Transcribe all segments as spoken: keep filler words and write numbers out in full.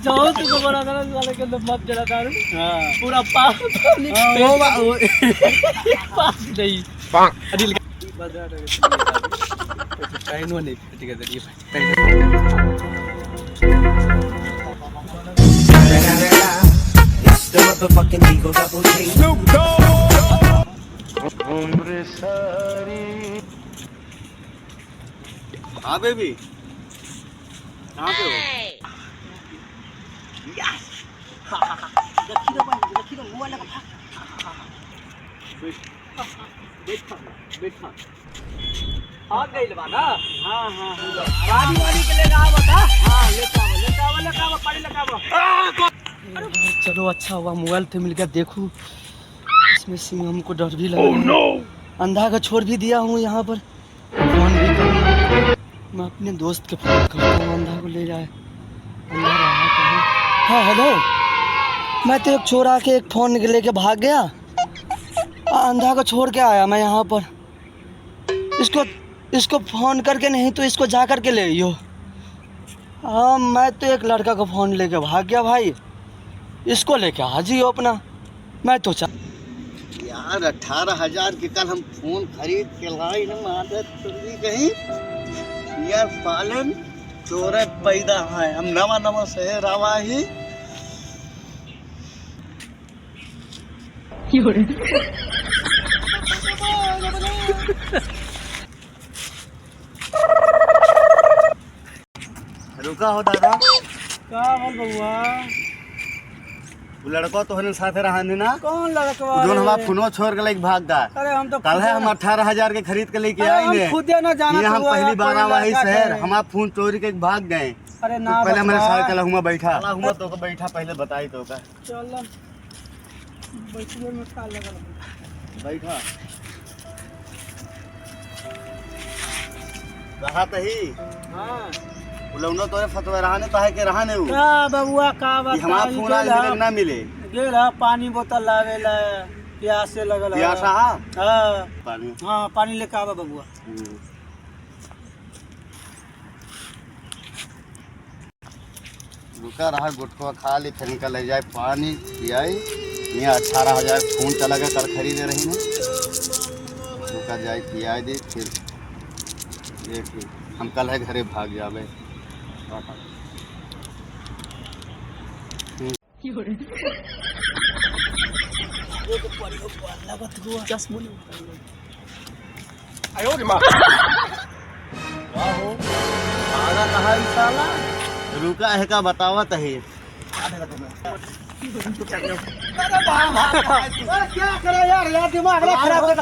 जाओ, तुमको बड़ा गलत वाले के अंदर मत जरा दारू। हाँ। पूरा पाप, पानी हाँ, वो बा-, वो पाप नहीं। अनिल का टाइम वो नहीं, ठीक है, चलिए, time. It's the motherfucking Eagle Double G. हाँ, बेबी, कहाँ पे हो? यस। रखी दो भाई, रखी दो, मुआ लगा, भाग। बैठ, बैठ, बैठ। भाग गइल बा ना? हाँ, हाँ, हाँ। गाड़ी वाड़ी के लेके आवा बता। हाँ, लेके आवा, लेके आवा, लेके आवा, पानी लेके आवा। चलो, अच्छा हुआ मोबाइल तो मिल गया। देखू, इसमें से हमको डर भी लग रहा है। अंधा का छोड़ भी दिया हूँ यहाँ पर। फोन भी करूँगा। मैं अपने दोस्त के फोन करता हूँ, अंधा को ले जाए। अंधा रहा कहाँ? हाँ, हेलो। मैं तो एक छोरा के एक फोन के लेके भाग गया। आ, अंधा को छोड़ के आया मैं यहाँ पर। इसको, इसको फोन करके नहीं तो इसको जा करके ले आइयो। हाँ, मैं तो एक लड़का का फोन लेके भाग गया भाई, इसको लेके आ जियो अपना। मैं तो चा- यार, अठारह हजार के कल हम फोन खरीद के लाई ना, मादर तुमरी कहीं। यार, पालन चोरे पैदा है, हम नवा नवा शहर आवा ही। रुका हो दादा। का बोल बउआ? वो लड़का तोहरे साथे रहन है ना? कौन लड़कवा वो जोन रे? हमार फोनवा छोड़ के लेके भाग गया। अरे हम तो कल है खुदे हम ना अठारह हजार के खरीद के लेके अरे आए हम हैं। खुदे ना जाना ये हम तो पहली बार कौन आवा है लड़का शहर, के? हमार फोन चोरी के भाग गए। अरे ना पहले हमारे बचवा। साथ चला हुआ बैठा। चला हुआ तो बैठा पहले बताई तो का। चल, बैठिए में का लगल है। बैठा। रहा तही। हाँ। बुलौनो तोरे फतवा रहा ने, तहे के रहा ने उ। का बबुआ, का ये हमार बताई, फोन आज गेल मिले ह, कि ना मिले? गेल ह, पानी बोतल लावे ला, प्यास से लगल ह। प्यास हा? हाँ। पानी। हाँ, पानी लेके आवा बबुआ। हम्म। रुका रहा, गुटखा खा ली, फिर इनका ले जाए पानी पियाई। यहाँ अठारह हजार खून चला गया, कल खरीदे रही ने। रुका जाए पियाई दे, फिर देखी, हम कल है घरे भाग जावे। चश्मा नहीं उतारना। आयो रे माँ। का हो? पागल है ई साला। रुका है का बतावत है। अरे बाप, अरे क्या करे यार, यार दिमाग ना खराब कर।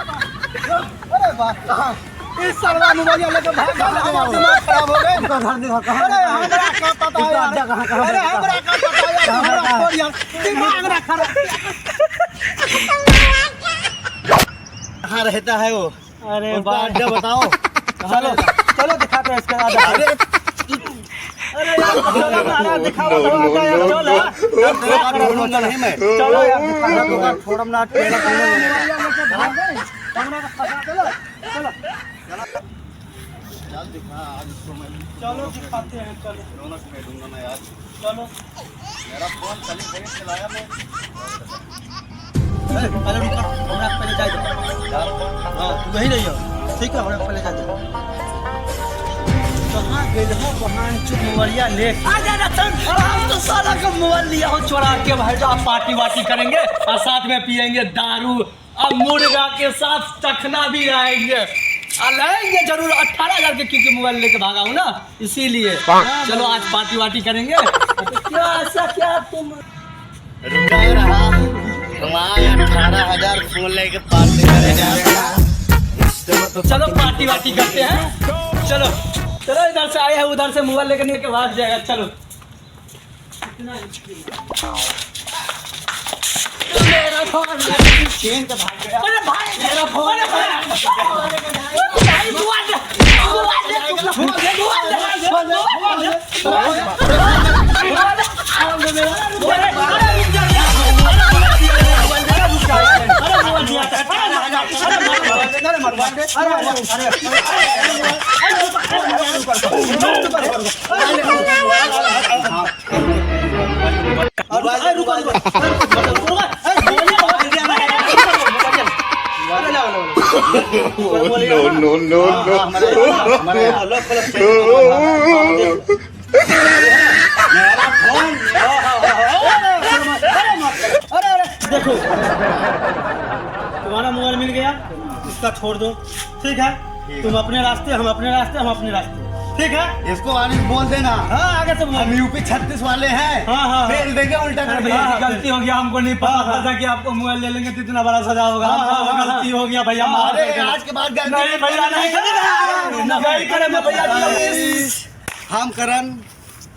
अरे बाप, कहाँ? इस सरवा मोबाइल लेके भाग गया, दिमाग खराब हो गए। अरे हमरा का पता यार। अरे हमरा का पता यार, हमरा छोड़ यार। दिमाग ना खराब। कहाँ रहता है वो? अरे उसका बाप। अड्डा बताओ। चलो, चलो दिखाते हैं इसके बाद। अरे, अरे यार, चलो ना, दिखाओ तो, आ जाओ यार, चलो। छोड़ूंगा नहीं मैं। चलो यार, दिखाओ। छोड़म ना, टेढ़ा छोड़ूंगा। चलो। चल दिखा, आज इसको मैं चलो दिखाते हैं, चलो। रौनक में दूंगा मैं आज। चलो। मेरा फोन कल ही खरीद के लाया मैं। ए, अरे रुका, हमरा पहले जाए दो। हाँ, तू यहीं रहियो। ठीक है, हमरा पहले जाए दो। कहाँ गेल हो, वहाँ चुप मोबाइलिया ले। आ जा ना, चल। अरे हम तो साला का मोबाइल लिया हो चुरा के भाई, जो आप पार्टी वार्टी करेंगे और साथ में पिएंगे दारू। अब मुर्गा के साथ चखना भी आएंगे। आ, लाएंगे जरूर, अठारह हजार के क्योंकि मोबाइल लेके भागा हूँ ना, इसीलिए। चलो आज पार्टी वार्टी करेंगे। तो क्या ऐसा क्या तुम रुका रहा? हमारे अठारह हजार फोन लेके पार्टी करे जा रहे हैं। चलो पार्टी वार्टी करते हैं। चलो, चलो इधर से आए हैं, उधर से मोबाइल लेकर निकल के भाग जाएगा। चलो। मेरा फोन छीन के भाग गया। अरे भाई, मेरा फोन। अरे भाई, भाई, दुआ दे, दुआ दे, दुआ दे, दुआ दे, दुआ दे। अरे, अरे, अरे, अरे, अरे, रुको, रुको, अरे, रुको, रुको, अरे, बोलिए, बोलिए, बोलिए, बोलिए। अरे, लाओ, लाओ, लाओ। बोलिए, no, no, no, हाँ, no। हाँ, हमारे यहाँ, हमारे यहाँ। मेरा फोन। अरे, अरे, अरे, देखो, तुम्हारा मोबाइल मिल गया, इसका छोड़ दो, ठीक है? ठीक तुम है। अपने रास्ते, हम अपने रास्ते, हम अपने रास्ते, ठीक है? इसको आने बोल देना। हाँ, आगे से बोल। हम यूपी छत्तीस वाले हैं। हाँ, हाँ, हाँ। पेल देंगे उल्टा अरे करके। भैया जी, हाँ, गलती हो गया, हमको नहीं पता हाँ, था कि आपको मोबाइल ले लेंगे तो इतना बड़ा सजा होगा। हाँ, हमको हाँ, हाँ, गलती हो गया भैया, माफ अरे, कर देना। आज के बाद गलती नहीं भैया, नहीं करेंगे। नहीं करेंगे भैया जी, please। हम Karan,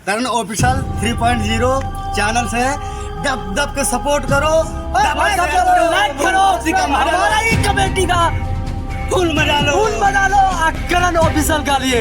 Karan official three point zero channel से दब दब के सपोर्ट करो, दबा दबा के करो, like करो, हमारा ही कमेटी का फुल मजा लो। फुल मजा लो, आ करण ऑफिशियल का लिए।